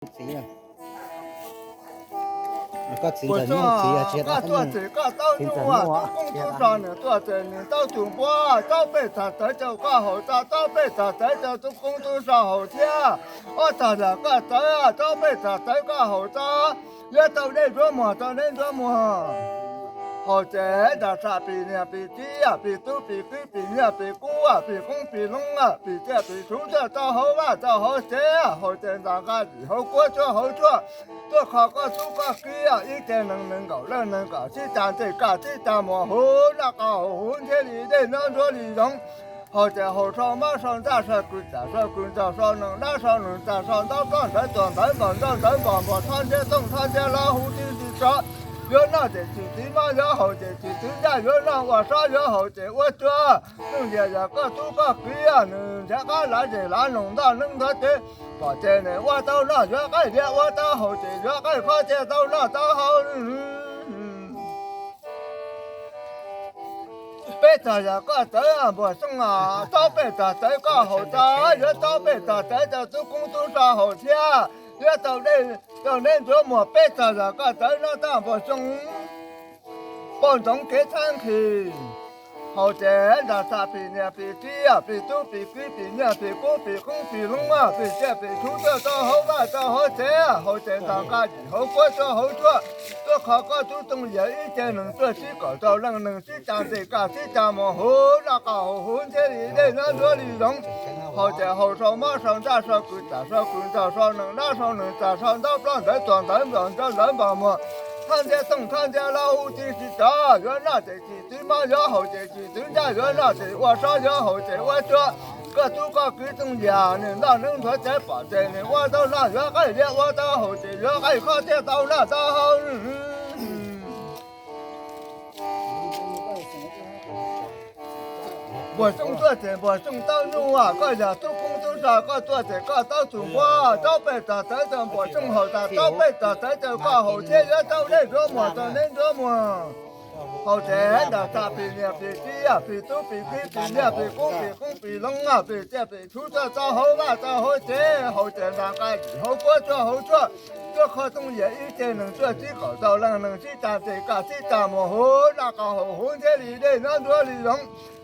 Txiv, koj txiv, koj tuaj ces koj taub nyuj, tub koob tub zos nws tuaj ces nws taub tus npua, taub pej txag tawv rau koj haus tso, taub pej txag tawv rau tub koob tub zos haus thiab. Ob txog yam koj txawv, taub pej txag tawv koj haus tso, yuav tau dej ntsuab muag tau dej ntsuab muag. Haus ces nram tsham pim niam pim txiv, pim tub pim kwv, pim nyiaj pim kub, pim qoob pim loob, pim tsiaj pim txhu tuaj tau hauv vaj tau hauv tsev, haus ces nram nqaj yim hauv kuab tsuag hauv tshuaj, tuaj kho koj tub koj kwv ib ce nees nees nkaum leej nees nkaum tsib tag ntsej kaj tsib tag muag huv noj qab huv huv ntshiab li dej nyob ntsuab li zoov. Haus ces haus sau mob sau ntaj sau kws tsam sau kws ntxaug sau nees dab sau nees txag sau ntaub ploj ntawv tuam ntawv npaum nroj ntawv npaum muag thob ntiab tooj thob ntiab laub huv tib si tso. Yuav noj ces tsim txiv mob, yuav haus ces tsim txiv ntaj, yuav noj ua sob, yuav haus ces ua tsua. Tooj Yias yog koj tub koj kwv, nws nrhiav qab lav zes lav noog ntoj neeb nthuav tsev, pom ces nws ua tau noj yuav qaij liab, ua tau haus ces yuav qaij khob thiaj tau noj tau haus. Peb txog yog koj txawv npuag xyoo, taub pej txag tawv koj haus tso, yuav taub pej txag tawv rau tub koob tub zos haus thiab, yuav tau dej tau dej ntsuab muag. Peb txog yog koj txawv noj tag npuag xyoo, pauj ntsoov kev txhab nqhis, haus ces nram tsham pim niam pim txiv, pim tub pim kwv, pim nyiaj pim kub, pim qoob pim loob, pim tsiaj pim txhu tuaj tau hauv vaj tau hauv tsev, haus ces nram nqaj yim hauv kuab tsuag hauv tshuaj, tuaj kho koj tub Tooj Yias ib ce nees tuaj tsib kaum rau leej nees tsib tag ntsej kaj tsib tag muag huv noj qab huv huv ntshiab li dej nyob ntsuab li zoov. Haus ces haus sau mob sau ntaj sau kws tsam sau kws ntxaug sau nees dab sau nees txag sau ntaub ploj ntawv tuam ntawv npaum nroj ntawv npaum muag thob ntiab tooj thob ntiab laub huv tib si tso. Yuav noj ces tsim txiv mob, yuav haus ces tsim txiv ntaj, yuav noj ces ua sob, yuav haus ces ua tsua. Koj tub koj kwv Tooj Yias nws ntoj neeb nthuav tsev, pom ces nws ua tau noj yuav qaij liab, ua tau haus ces yuav qaij khob thiaj tau noj tau haus. Npuag xyoo tuaj ces npuag xyoo taub nyuj, koj yog tub koob tub zog koj tuaj ces koj taub tus npua, taub pej txag tawv rau npuag xyoo haus tas, taub pej txag tawv rau koj haus thiab, yuav tau dej ntsuab muag tau dej ntsuab muag. Haus ces nram tsham pim niam pim txiv, pim tub pim kwv, pim nyiaj pim kub, pim qoob pim loob, pim tsiaj pim txhu tuaj tau hauv vaj tau hauv tsev, haus ces nram nqaj yim hauv kuab tsuag hauv tshuaj, tuaj kho Tooj Yias ib ce nees tuaj tsib kaum rau leej nees tsib tag ntsej kaj tsib tag muag huv noj qab huv huv ntshiab li dej nyob ntsuab li zoov.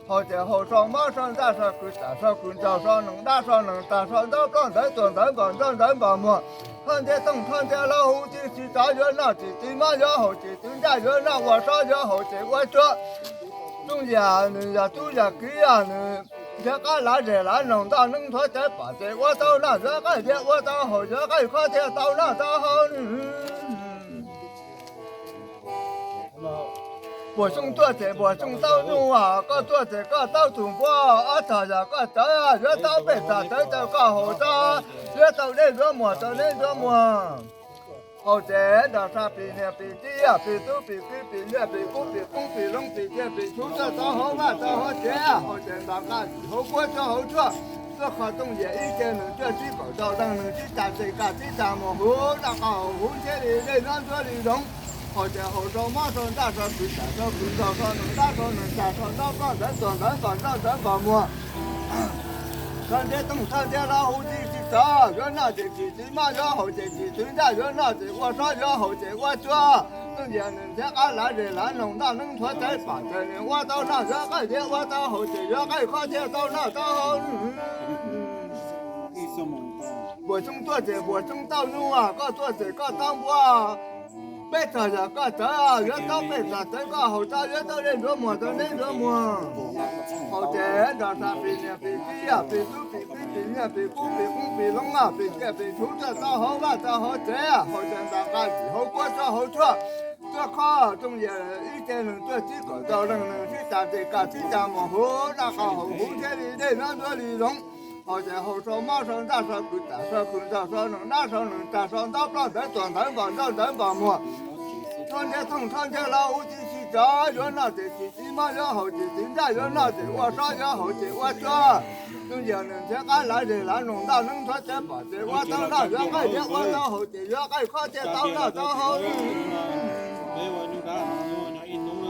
Haus ces haus sau mob sau ntaj sau kws tsam sau kws ntxaug sau nees dab sau nees txag sau ntaub ploj ntawv tuam ntawv npaum nroj ntawv npaum muag thob ntiab tooj thob ntiab laub huv tib si tso. Yuav noj tsim txiv mob, yuav haus tsim txiv ntaj, yuav noj ua sob, yuav haus ces ua tsua. Tooj Yias nws yog tub yog kwv, nws nrhiav qab lav zes lav noog ntoj neeb nthuav tsev, pom ces ua tau noj yuav qaij liab, ua tau haus yuav qaij khob thiaj tau noj tau haus. Npuag xyoo tuaj ces npuag xyoo taub nyuj, koj tuaj ces koj taub tus npua, ob txog yog koj txawv, yuav taub pej txag tawv rau koj haus tso, yuav tau dej ntsuab muag tau dej ntsuab muag. Haus ces nram tsham pim niam pim txiv, pim tub pim kwv, pim nyiaj pim kub, pim qoob pim loob, pim tsiaj pim txhu tuaj tau hauv vaj tau hauv tsev, haus ces nram nqaj yim hauv kuab tsuag hauv tshuaj, tuaj kho Tooj Yias ib ce nees tuaj tsib kaum rau leej nees tsib tag ntsej kaj tsib tag muag huv noj qab huv huv ntshiab li dej nyob ntsuab li zoov. Haus ces haus sau mob sau ntaj sau kws tsam sau kws ntxaug sau nees dab sau nees txag sau ntaub ploj ntawv tuam ntawv npaum nroj ntawv npaum muag thob ntiab tooj thob ntiab laub huv tib si tso. Yuav noj ces tsim txiv mob, yuav haus ces tsim txiv ntaj, yuav noj ces ua sob, yuav haus ces ua tsua. Tooj Yias nws nrhiav qab lav zes lav noog ntoj neeb nthuav tsev, pom ces nws ua tau noj yuav qaij liab, ua tau haus ces yuav qaij khob thiaj tau noj tau haus. Npuag xyoo tuaj ces npuag xyoo taub nyuj, koj tuaj ces koj taub npua, peb txog yog koj txawv, yuav taub pej txag tawv koj haus tso, yuav tau dej ntsuab muag tau dej ntsuab muag. Haus ces nram tsham pim niam pim txiv, pim tub pim kwv, pim nyiaj pim kub, pim qoob pim loob, pim tsiaj pim txhu tuaj tau hauv vaj tau hauv tsev, haus ces nram nqaj yim hauv kuab tsuag hauv tshuaj, tuaj kho Tooj Yias ib ce nees tuaj tsib kaum rau leej nees tsib tag ntsej kaj tsib tag muag huv noj qab huv huv ntshiab li dej nyob ntsuab li zoov. Haus ces haus sau mob sau ntaj sau kws tsam sau kws ntxaug sau nees dab sau nees txag sau ntaub ploj ntawv tuam ntawv npaum nroj ntawv npaum muag thob ntiab tooj thob ntiab laub huv tib si tso. Yuav noj ces tsim txiv mob, yuav haus ces tsim ntaj, yuav noj ces ua sob, yuav haus ces ua tsua. Tooj Yias nws nrhiav qab lav zes lav noog ntoj neeb nthuav tsev, pom ces ua tau noj yuav qaij liab, ua tau haus ces yuav qaij khob thiaj tau noj tau haus.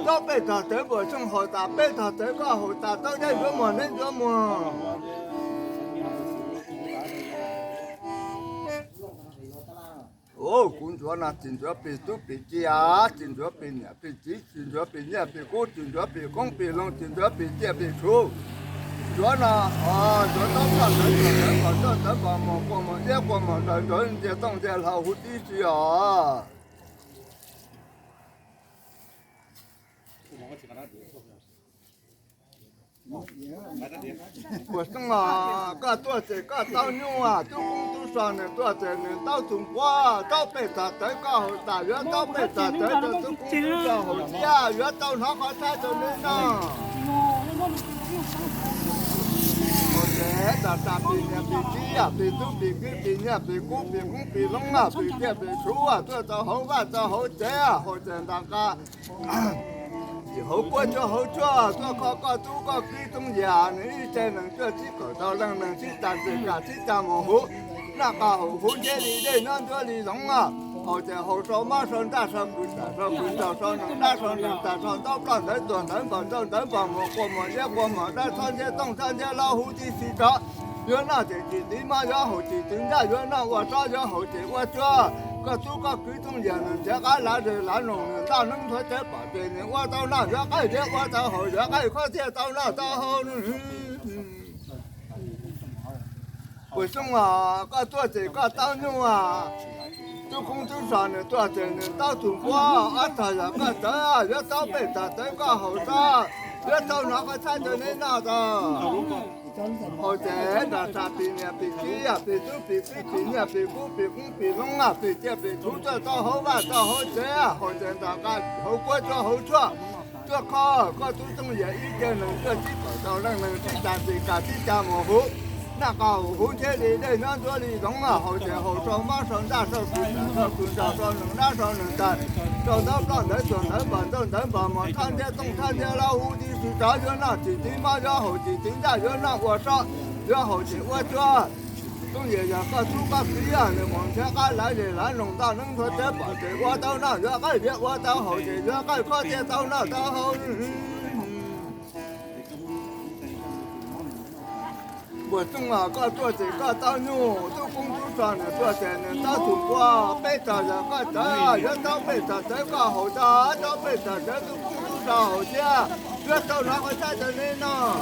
Taub pej txag tawv npuag xyoo haus tas, peb txog txawv koj haus tas, tau dej ntsuab muag dej ntsuab muag. Kuv ntsuav no tsis ntsuav pim tub pim kiv, tsis ntsuav pim niam pim txiv, tsis ntsuav pim nyiaj pim kub, tsis ntsuav pim koob pim loo, tsis ntsuav pim ciaj pim txhuv. Ntsuav no, ntsuav taub ploj ntawv tuam ntawv npam ntoj ntawv npam mos quas mos iab quas mos ntawv ntsuav ntsia tooj ntsia hlau huv tib si os. Puas xyoo os, koj tuaj ces koj taub nyuj, tub koob tub so nws tuaj ces nws taub tus nquab, taub pej tag tawv koj haus tas, yuav taub pej tag tawv rau tub koob tub so haus thiab, yuav tau hnov qhov txhab rau neb noj. Haus ces nram tas pim niam pim txiv, pim tub pim kwv, pim nyiaj pim kub, pim koob pim loob, pim ciaj pim txhuv, tuaj tau hauv vaj tau hauv tsev, haus ces nram qab hauv kuab cuab hauv tshuaj, tuaj kho koj tub koj kwv Tooj Yias, nws ib ce nees cuaj tsib kaum rau leej nees tsib tas txis kas tsib tas mus huv, noj qab haus huv ntiab li dej nyob nruab li zoov. Haus ces haus sau mob sau ntaj sau kws tas sau kws nraug sau nees dab sau nees tas sau ntaub ploj ntawv tuam ntawv npam ntoj ntawv npam mos quas mos iab quas mos dawb txhob ntiab tooj txhob ntiab hlau huv tib si rov. Yuav noj ces tsis tiv mob, yuav haus ces tsis ntaj, yuav noj ua sob, yuav haus ces ua tshuaj. Koj tub koj kwv Tooj Yias nws nrhiav qab lav zes lav noog, nws ntaj neeb nthuav teb pom ces nws ua tau noj yuav qaij, thiab ua tau haus yuav qaij, koj thiaj tau noj tau haus. Puas xyoo os, koj tuaj ces koj taub nyuj, tub koob tub so nws tuaj ces nws taub tus nquab, ob tog yog koj tawv, yuav taub pej tag tawv koj haus tas, yuav tau hnov qhov txhab rau neb noj tau. Haus ces nram tas pim niam pim txiv, pim tub pim kwv, pim nyiaj pim kub, pim koob pim loob, pim ciaj pim txhuv, tuaj tau hauv vaj tau hauv tsev, haus ces nram qab hauv kuab cuab hauv tshuaj, tuaj kho koj tub Tooj Yias ib ce nees cuaj tsib kaum rau leej nees tsib tas txis kas tsib tas mus huv, noj qab haus huv ntiab li dej nyob nruab li zoov, haus ces haus sau mob sau ntaj sau kws tas sau kws nraug sau nees dab sau nees tas, sau ntaub ploj ntawv tuam ntawv npam ntoj ntawv npam mos txhob ntiab tooj txhob ntiab hlau huv tib si rov. Yuav noj tsis tiv mob, yuav haus tsis tiv ntaj, yuav noj ua sob, yuav haus ces ua tshuaj. Tooj Yias yog koj tub koj kwv, nws mus nrhiav qab lav zes lav noog, ntaj neeb nthuav teb pom ces ua tau noj yuav qaij, thiab ua tau haus ces yuav qaij, koj thiaj tau noj tau haus. Puas xyoo os, koj tuaj ces koj taub nyuj, tub koob tub so nws tuaj ces nws taub tus nquab, peb tog yog koj tawv, yuav taub pej tag tawv koj haus tas, taub pej tag tawv tub koob tub so haus thiab, yuav tau hnov qhov txhab rau neb noj.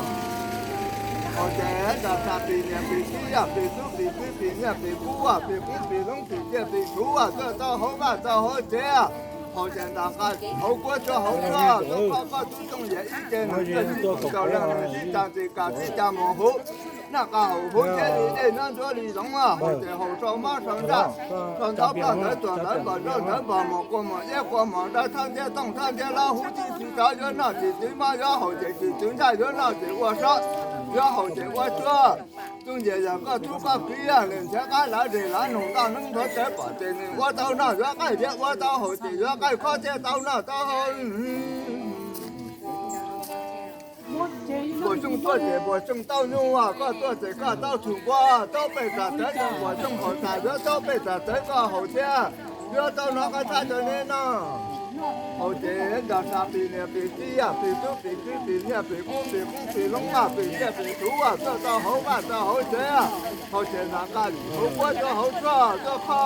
Haus ces nram tas pim niam pim txiv, pim tub pim kwv, pim nyiaj pim kub, pim koob pim loob, pim ciaj pim txhuv, tuaj tau hauv vaj tau hauv tsev, haus ces nram qab hauv kuab cuab hauv tshuaj, tuaj kho koj tub Tooj Yias ib ce nees cuaj tsib kaum rau leej nees tsib tas txis kas tsib tas mus huv, noj qab haus huv ntiab li dej nyob nruab li zoov, haus ces haus sau mob sau ntaj, sau ntaub ploj ntawv tuam ntawv npam ntoj ntawv npam mos quas mos iab quas mos dawb txhob ntiab tooj txhob ntiab hlau huv tib si rov. Yuav noj tsis tiv mob, yuav haus ces tsis tiv ntaj, yuav noj ces ua sob, yuav haus ces ua tshuaj. Tooj Yias yog koj tub koj kwv, nws nrhiav qab lav zes lav noog, ntaj neeb nthuav teb pom ces nws ua tau noj yuav qaij, thiab ua tau haus ces yuav qaij, koj thiaj tau noj tau haus. Puas xyoo tuaj ces puas xyoo taub nyuj, koj tuaj ces koj taub tus nquab, taub pej tag tawv yog puas xyoo haus tas, yuav taub pej tag tawv koj haus thiab, yuav tau hnov qhov txhab rau neb noj. Haus ces nram tas pim niam pim txiv, pim tub pim kwv, pim nyiaj pim kub, pim koob pim loob, pim ciaj pim txhuv, tuaj tau hauv vaj tau hauv tsev, haus ces nram qab hauv kuab cuab hauv tshuaj, tuaj kho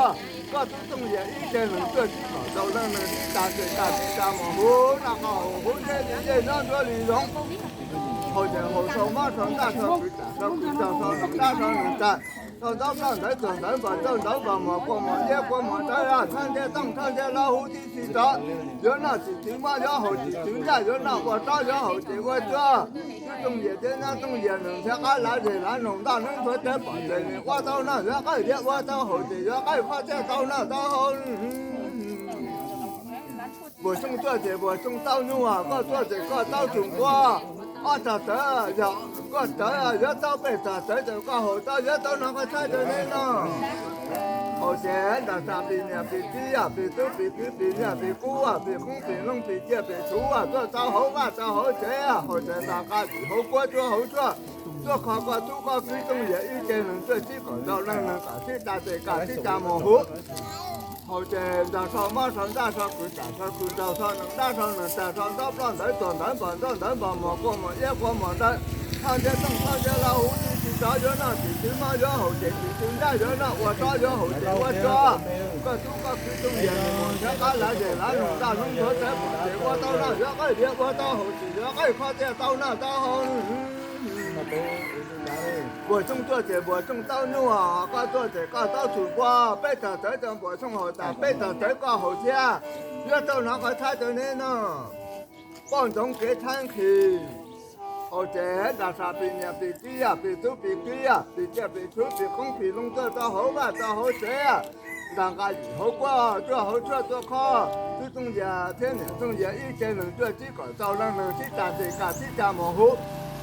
koj tub Tooj Yias ib ce nees cuaj tsib kaum rau leej nees tsib tas txis kas tsib tas mus huv, noj qab haus huv ntiab li dej nyob nruab li zoov, haus ces haus sau mob sau ntaj sau kws tas sau kws nraug sau nees dab sau nees tas, sau ntaub ploj ntawv tuam ntawv npam ntoj ntawv npam mos quas mos iab quas mos dawb txhob ntiab tooj txhob ntiab hlau huv tib si rov. Yuav noj tsis tiv mob, yuav haus tsis tiv ntaj, yuav noj ua sob, yuav haus ces ua tshuaj. Tub Tooj Yias thiab nyab Tooj Yias nws nrhiav qab lav zes lav noog, ntaj neeb nthuav teb pom ces nws ua tau noj yuav qaij, thiab ua tau haus ces yuav qaij, koj thiaj tau noj tau haus. Puas xyoo tuaj ces puas xyoo taub nyuj, koj tuaj ces koj taub tus nquab, ob tog tawv yog koj tawv, yuav taub pej tag tawv ces koj haus tas, yuav tau hnov qhov txhab rau neb noj. Haus ces nram tas pim niam pim txiv, pim tub pim kwv, pim nyiaj pim kub, pim koob pim loob, pim ciaj pim txhuv, tuaj tau hauv vaj tau hauv tsev, haus ces nram qab hauv kuab cuab hauv tshuaj, tuaj kho koj tub koj kwv Tooj Yias ib ce nees cuaj tsib kaum rau leej nees tsib tas txis kas tsib tas mus huv, haus ces nraug sau mob sau ntaj sau kws tas sau kws nraug sau nees dab sau nees tas sau ntaub ploj ntawv tuam ntawv npam ntoj ntawv npam mos quas mos iab quas mos dawb, txhob ntiab tooj txhob ntiab hlau huv tib si rov. Yuav noj tsis tiv mob, yuav haus ces tsis tiv ntaj, yuav noj ua sob, yuav haus ces ua tshuaj. Koj tub koj kwv Tooj Yias, nrhiav qab lav zes lav noog, ntaj noob nthuav txawv pom ces ua tau noj yuav qaij diav, ua tau haus tsis yuav qaij, kho tiaj tau noj tau haus. Npuas Xyooj tuaj ces Npuas Xyooj taub nyuaj, koj tuaj ces koj taub txhum npua, peb tog txawv rau Npuas Xyooj haus tas, peb tog txawv koj haus thiab, yuav tau hnov qhov txhaib rau neb noj. Poj ntxoov kev txhaib nqhis, haus ces nram sam pis niam pis txiv, pis tub pis kiv, pis ciaj pis txhuv, pis qoob pis loo, tuaj rau hauv vaj rau hauv tsev, ntas nqa yim hauv kuab, tuaj hauv tshuaj tuaj kho, kwv Tooj Yias thiab niam Tooj Yias ib ce nees, tuaj tsib kaum rau leej nees, sib tag ntes kaj sib tag mus huv,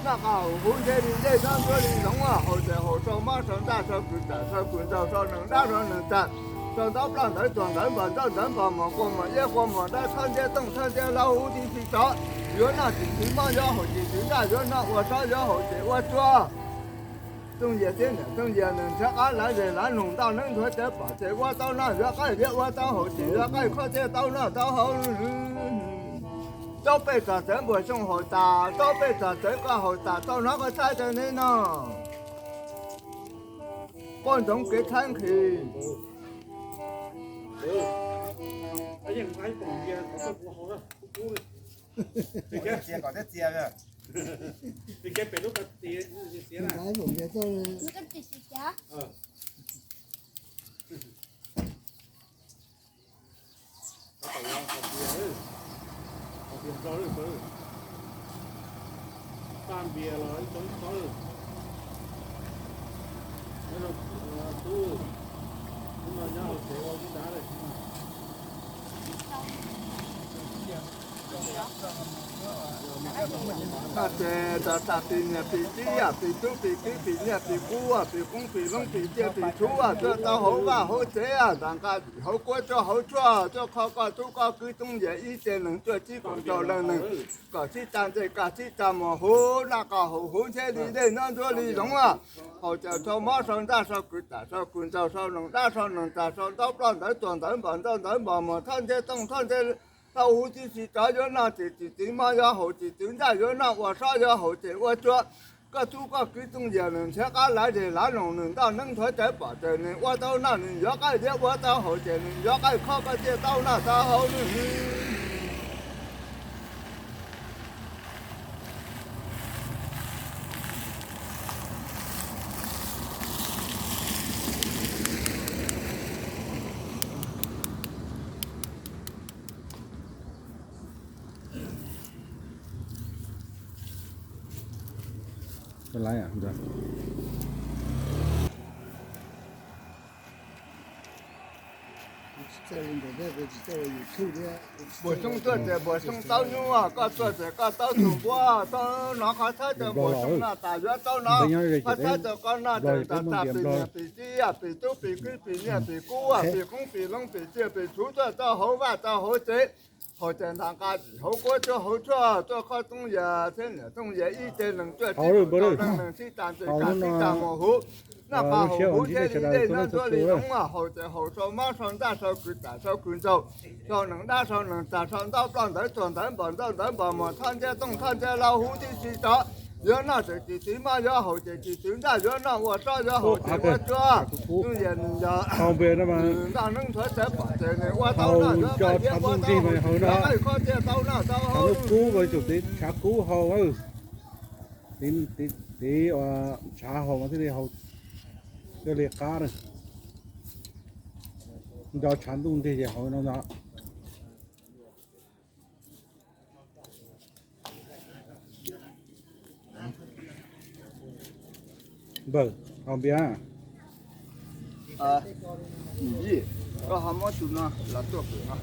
noj qab huv ntsej li dej, nyob nruab li zoov, haus ces haus sau mob sau ntaj sau kws tam sau kws ntxaug sau nees dab sau nees tag, sau ntaub ploj ntawv tuag ntawv npog ntxauj ntawv npog mos, kua muag iab kua muag dab, thawj ntiab tooj thawj ntiab laub, huv tib si tsov, yuav noj tsis txwv mob, yuav haus tsis txwv ntaj, yuav noj ua sob, yuav haus ces ua tsua. Tooj Yias thiab niam Tooj Yias, nws nrhiav qab lav zes lav noog, ntaj noob nthuav txawv pom ces ua tau noj yuav qaij diav, ua tau haus tsis yuav qaij, kho tiaj tau noj tau haus. Taub pej tog txawv Npuas Xyooj haus tas, taub pej tog txawv koj haus tas, tau hnov qhov txhaib rau neb noj. Poj ntxoov kev txhaib nqhis. Noj ces nram sam pis niam pis txiv, pis tub pis kiv, pis nyiaj pis kub, pis qoob pis loob, pis ciaj pis txhuv, tuaj tau hauv vaj hauv tsev, ntas nqa yim hauv kuab, tuaj hauv tshuaj tuaj kho, koj tub koj kwv Tooj Yias ib ce nees, tuaj tsib kaum rau leej nees, kom sib tag ntes kaj sib tag mus huv, noj qab huv huv ntsej li dej, nyob nruab li zoov, haus ces sau mob sau ntaj sau kws tam sau kws ntxaug sau nees dab sau nees tag, sau ntaub ploj ntawv tuag ntawv npog ntxauj ntawv npog mos, thawj ntiab tooj thawj ntiab laub, huv tib si tsov, yuav noj ces tsis txwv mob, yuav haus tsis txwv ntaj, yuav noj ua sob, yuav haus ces ua tsua. Koj tub koj kwv Tooj Yias, nws nrhiav qab lav zes lav noog, nws ntaj noob nthuav txawv pom ces nws ua tau noj, nws yuav qaij diav, ua tau haus ces nws yuav qaij, kho koj tiaj tau noj tau haus nws. Npuas Xyooj tuaj ces Npuas Xyooj taub nyuaj, koj tuaj ces koj taub txhum npua, tau hnov qhov txhaib rau Npuas Xyooj noj tas, yuav tau hnov qhov txhaib rau koj noj ces nram sam pis niam pis txiv, pis tub pis kiv, pis nyiaj pis kub, pis qoob pis loob, pis ciaj pis txhuv, tuaj tau hauv vaj tau hauv tsev, haus ces ntaj nqa yim hauv kuab, tuaj hauv tshuaj tuaj kho Tooj Yias thiab niam Tooj Yias ib ce nees, tuaj tsib kaum rau leej nees, sib tag ntes kaj sib tag mus huv, noj qab huv huv ntsej li dej, nyob nruab li zoov, haus ces haus sau mob sau ntaj sau kws tam sau kws ntxaug, sau nees dab sau nees tag, sau ntaub ploj ntawv tuag ntawv npog ntxauj ntawv npog mos, thawj ntiab tooj thawj ntiab laub, huv tib si tsov, yuav noj ces tsis txwv mob, yuav haus ces tsis txwv ntaj, yuav noj ua sob, yuav haus ces ua tsua. Tooj Yias nws yog ntaj noob nthuav txawv pom ces nws ua tau noj, yuav qaij diav, ua tau haus tsis yuav qaij, kho tiaj tau noj tau haus. Tshav kub, tshav kub haus, tiv tshav haus mas thiaj li haus, thiaj li qab. Nco tshav ntuj ntiag ces haus no ntag. Npawg, haus npias. Yij, koj ho muab tus no los tuaj pem no.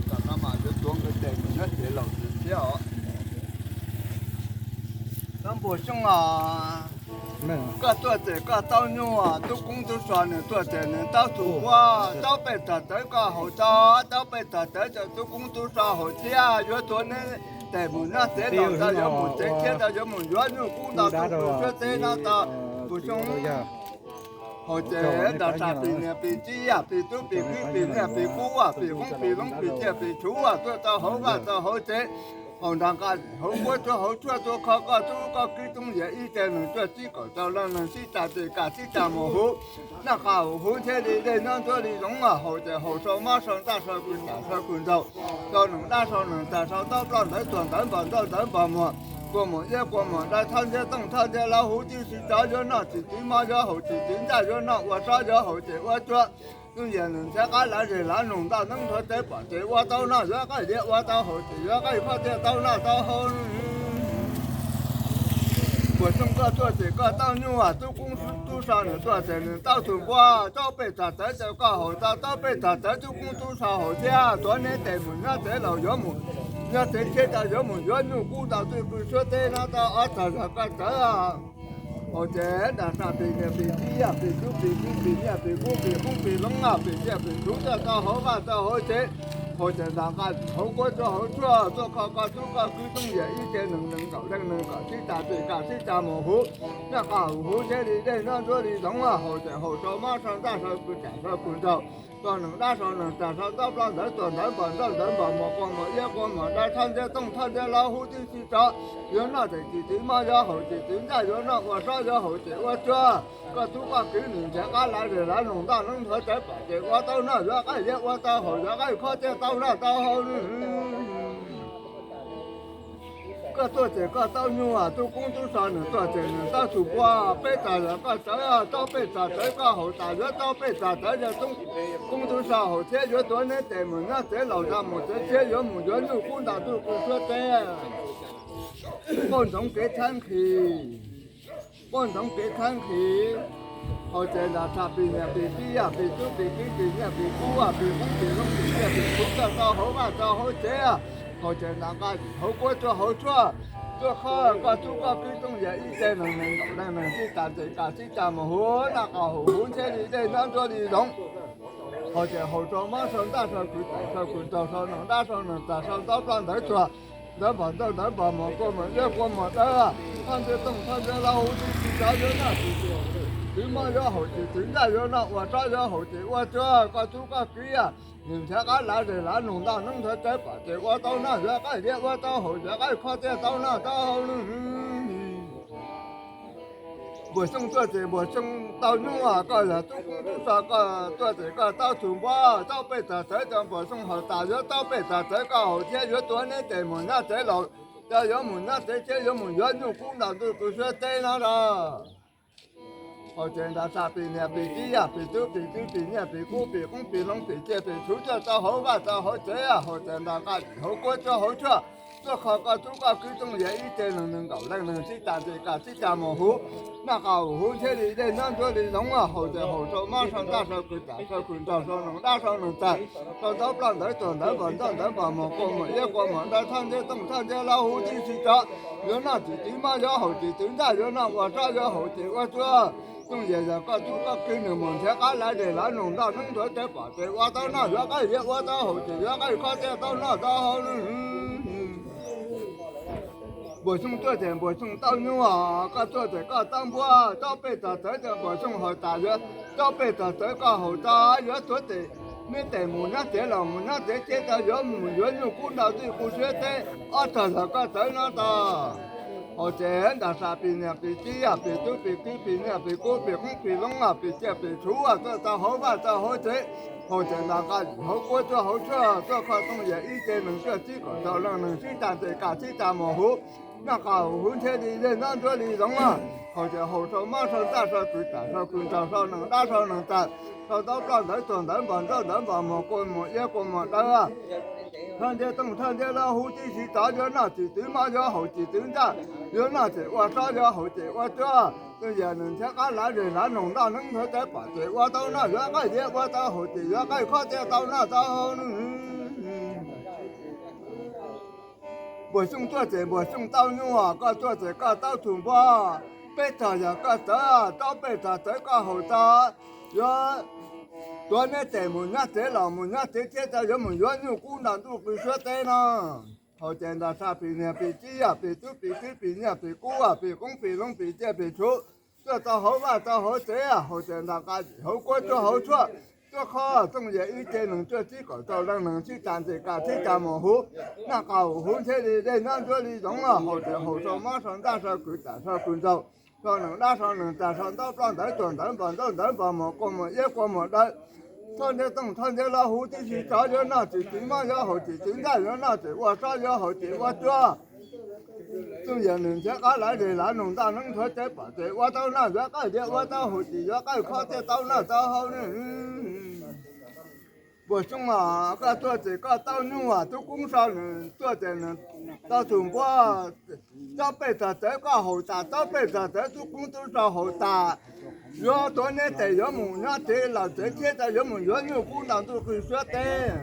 Tam no mas yuav tuav nkawd tes mus nyob tsev laus tus thiab os. Koj Npuas Xyooj os, koj tuaj ces koj taub nyuaj, tub koob tub so nws tuaj ces nws taub txhum npua, taub pej tog txawv koj haus tso, taub pej tog txawv rau tub koob tub so haus thiab, yuav tuav neb tes mus nyob tsev laus tso, yuav mus tsev thiab tso, yuav mus yuav nyuj kub ntau tus suab teb no tso. Npuas Xyooj, haus ces nram sam pis niam pis txiv, pis tub pis kiv, pis nyiaj pis kub, pis qoob pis loob, pis ciaj pis txhuv, tuaj tau hauv vaj tau hauv tsev, Haus nra nqaj hauv kuab tsuag hauv tshuaj tuaj kho koj tub koj kwv Tooj Yas ib ce nees cuaj tsib kaum rau leej nees tsib tas tes kaum tsib tas mus huv, noj qab huv huv ntshiab li dej nyob nruab li zoov, haus ces haus sau mob sau ntaj sau kws tam sau kws nraug, sau nees dab sau nees tas sau ntaub ploj ntawv tuag ntawv npog nrauj ntawv npog muag, kua muag iab kua muag dawb thawj ntiab tooj thawj ntiab laub huv tib si tsov yuav noj tsis txwv mob yuav haus tsis txwv ntaj yuav noj ua sob yuav haus ces ua tsuag. Tooj Yas nees nrhiav qab lav zes lav noog ntoj neeb nthuav teb pom ces ua tau noj yuav qaij liab ua tau haus ces yuav qaij kho thiaj tau noj tau haus. Npuas Xyooj koj tuaj ces koj taub nyuj, tub koob tub so nws tuaj ces nws taub tus npua, taub pej txag txawv ces koj haus tau taub pej txag txawv tub koob tub so haus thiab tuav neb tes mus nyob tsev laus yuav mus nyob tsev thiab tau yuav mus yuav nyuj kub ntaus twj kws suab teb no tau ob txog zog koj txawv. Haus ces nram sab pis niam pis txiv yam pis tub pis kwv pis niam pis kub pis qoob pis loob pis ciaj pis txhuv tuaj tau hauv vaj tau hauv tsev. Haus ces nram nqaj hauv kuab tsuag hauv tshuaj tuaj kho koj tub koj kwv Tooj Yas ib ce nees nees nkaum leej nees nkaum tsib tas tes kaum tsib tas mus huv, noj qab huv huv ntshiab li dej nyob nruab li zoov, haus ces haus sau mob sau ntaj sau kws tam sau kws nraug, sau nees dab sau nees tas sau ntaub ploj ntawv tuag ntawv npog nrauj ntawv npog muag kua muag iab kua muag dawb thawj ntiab tooj thawj ntiab laub huv tib si tsov yuav noj ces tsis txwv mob yuav haus tsis txwv ntaj yuav noj ua sob yuav haus ces ua tsuag. Koj tub koj kwv nws nrhiav qab lav zes lav noog ntoj neeb nthuav teb pom ces ua tau noj yuav qaij liab ua tau haus yuav qaij kho thiaj tau noj tau haus. Koj tuaj ces koj taub nyuj, tub koob tub so nws tuaj ces nws taub tus npua, peb txog yog koj txawv, taub pej txag txawv koj haus tas yuav taub pej txag txawv yog tub koob tub so haus thiab yuav tuav neb tes mus nyob tsev laus tau mus tsev thiab yuav mus yuav nyuj kub ntaus twj kws suab teb. Pauj ntsoov kev txhab nqhis, pauj ntsoov kev txhab nqhis. Haus ces nram sab pis niam pis txiv yam pis tub pis kwv pis niam pis kub pis qoob pis loob pis ciaj pis txhuv tuaj tau hauv vaj tau hauv tsev. Haus ces nram nqaj hauv kuab tsuag hauv tshuaj tuaj kho koj tub koj kwv Tooj Yas ib ce nees nees nkaum leej nees tsib tas tes kaum tsib tas mus huv, noj qab huv huv ntshiab li dej nyob nruab li zoov. Haus ces haus sau mob sau ntaj sau kws tam sau kws nraug sau nees dab sau nees tas sau ntaub ploj ntawv tuag ntawv npog nrauj ntawv npog muag kua muag iab kua muag dawb thawj ntiab tooj thawj ntiab laub huv tib si tsov yuav noj tsis txwv mob yuav haus tsis txwv ntaj yuav noj ua sob yuav haus ces ua tsuag. Koj tub koj kwv nws nrhiav qab lav zes lav noog ntoj neeb nthuav teb pom ces ua tau noj yuav qaij liab ua tau haus yuav qaij kho thiaj tau noj tau haus. Npuas Xyooj tuaj ces Npuas Xyooj tau nyuj, koj yog tub koob tub so koj tuaj ces koj taub tus npua, taub pej txag txawv ces Npuas Xyooj haus tas yuav taub pej txag txawv koj haus thiab yuav tuav neb tes mus nyob tsev laus, ces yuav mus nyob tsev thiab yuav mus yuav nyuj kub ntaus twj kws suab teb no los. Haus ces nram sab pis niam pis txiv yam pis tub pis kwv pis niam pis kub pis qoob pis loob pis ciaj pis txhuv tuaj tau hauv vaj tau hauv tsev. Haus ces nram nqaj hauv kuab tsuag hauv tshuaj tuaj kho koj tub koj kwv Tooj Yas ib ce nees nees nkaum leej nees tsib tas tes kaum tsib tas mus huv, noj qab huv huv ntshiab li dej nyob nruab li zoov. Haus ces haus sau mob sau ntaj sau kws tam sau kws nraug sau nees dab sau nees tas sau ntaub ploj ntawv tuag ntawv npog nrauj ntawv npog muag kua muag iab kua muag dawb thawj ntiab tooj thawj ntiab laub huv tib si tsov yuav noj tsis txwv mob yuav haus tsis txwv ntaj yuav noj ua sob yuav haus ces ua tsuag. Tooj Yas yog koj tub koj kwv nws mus nrhiav qab lav zes lav noog ntoj neeb nthuav teb pom ces ua tau noj yuav qaij liab ua tau haus ces yuav qaij kho thiaj tau noj tau haus. Npuas Xyooj tuaj ces Npuas Xyooj tau nyuj, koj tuaj ces koj taub npua, taub pej txag txawv ces Npuas Xyooj haus tas yuav taub pej txag txawv koj haus tas yuav tuav tes, neb tes mus nyob tsev laus mus nyob tsev thiab tau yuav mus yuav nyuj kub ntaus twj kws suab teb, ob txog zog koj txawv no tau. Haus ces nram sab pis niam pis txiv yam pis tub pis kwv pis niam pis kub pis qoob pis loob pis ciaj pis txhuv tuaj tau hauv vaj tau hauv tsev. Haus ces nram nqaj hauv kuab tsuag hauv tshuaj tuaj kho Tooj Yas ib ce nees cuaj tsib kaum rau leej nees tsib tas tes kaum tsib tas mus huv, noj qab huv huv ntshiab li dej nyob nruab li zoov. Haus ces haus sau mob sau ntaj sau kws tam sau kws nraug sau nees dab sau nees tas sau ntaub ploj ntawv tuag ntawv npog nrauj ntawv npog muag kua muag iab kua muag dawb thawj ntiab tooj thawj ntiab laub huv tib si tsov yuav noj tsis txwv mob yuav haus tsis txwv ntaj yuav noj ces ua sob yuav haus ces ua tsuag. Tooj Yas nws nrhiav qab lav zes lav noog ntoj neeb nthuav teb pom ces ua tau noj yuav qaij liab ua tau haus ces yuav qaij kho thiaj tau noj tau haus. Npuas Xyooj tuaj ces Npuas Xyooj tau nyuj, koj tuaj ces koj taub tus npua, peb txog yog koj txawv, taub pej txag txawv koj haus tas yuav tuav neb tes mus nyob tsev laus mus nyob tsev thiab tau yuav mus yuav nyuj kub ntaus twj kws suab teb no. Haus ces nram sab pis niam pis txiv yam pis tub pis kwv pis niam pis kub pis qoob pis loob pis ciaj pis txhuv tuaj tau hauv vaj tau hauv tsev. Haus ces nram nqaj hauv kuab tsuag hauv tshuaj Tuaj kho txooj yam ib ce nees cuaj tsib kaum rau leej, nees tsib tas ntes kas tsib tas mus huv, noj qab huv ntshe li dej nyob ntsuab li zoov, haus ris haus sau mob sau ntaj sau kws tam sau kws ntxaug, sau nees dab sau nees tas sau ntaub ploj ntawv tuag ntawv npog ntaub ntawv npog mus quaj mus iab quaj mus dawb. Thoj ntiab tooj thoj ntiab los huv tib si, tsov yuav noj tsis txiv, mob yuav haus tsis txiv, ntaj yuav noj tsis ua, sob yuav haus tsis ua cuab. Txooj yam nws nrhiav qab lawv li lawv nug ntaj neeb nrhuav tsev pom tsev, ua tau noj yuav qawj thiab ua tau haus tsis yuav qawj, khob thiaj tau noj tau haus. Puas xyoo koj tuaj ces koj tau nyuj, tub koob sau nws tuaj ces nws tau tus npua. Tsob pej txog txawv koj haus tas, tsob pej txog txawv tub koob tub sau haus tas. Yuav tuav neb tes yuav mus nyob tsev, los tsev thiab tas yuav mus yuav nyuj kub ntaus ntuj qw suab teb.